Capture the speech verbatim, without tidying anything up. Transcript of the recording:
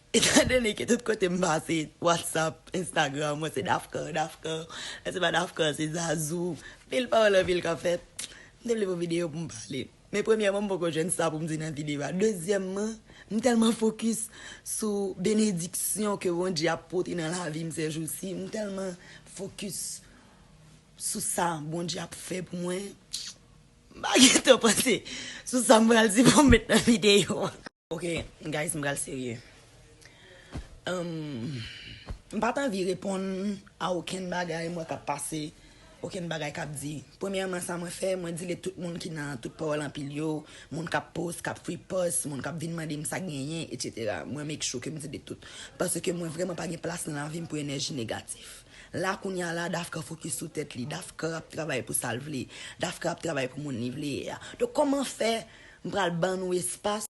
Etan done ke tout kote m pase, WhatsApp, Instagram, mwen se Dafka, Dafka. Lè se pa Dafka, se Zazou. Pil pawòl anpil k ap fèt. M te vle fè yon videyo pou m pale. Men premyèman, m poko jwenn sa pou m di nan videyo a. Dezyèmman, m tèlman fokis sou benediksyon ke Bondye ap pote nan lavi m sèjousi. M tèlman fokis sou sa Bondye ap fè pou mwen. M pa gentan panse sou sa m pral di pou m met nan videyo a. Ok, guys, m pral serye. Um, m pa t anvi reponn a okenn bagay mwen k ap pase, okenn bagay k ap di. Premyèman, sa mwen fè, mwen delete tout moun ki nan tout pawòl anpil yo, moun k ap post, k ap repost, moun k ap vin mande m sa k genyen, etsetera. Mwen make sure ke m delete tout. Paske mwen vrèman pa gen plas nan lavi m pou enèji negatif. La kounye a la, Dafka fokis sou tèt li. Dafka ap travay pou sa l vle. Dafka ap travay pou moun li vle ye a. Donk, kòman fè m pral ban nou espas